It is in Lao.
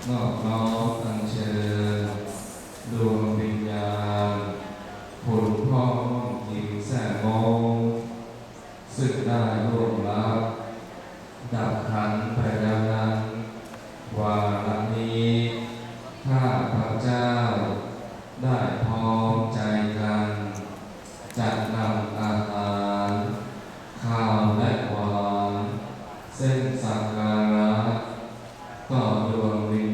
ນອບນ້ອມອັນເຊີນດວງວິນຍານ ຄຸນພໍ່ຮ່ວມທີມແສງໂມງ ຊຶ່ງໄດ້ລ່ວງລັບ ດັບຂັນໄປແລ້ວນັ້ນ ວາລະນີ້ ຂ້າພະເຈົ້າໄດ້ພ້ອມໃຈກັນ ຈະນຳອາຫານ ຄາວ ແລະ ຫວານ ເສັ້ນສັກກາລະ ຕໍ່ດວງວິນ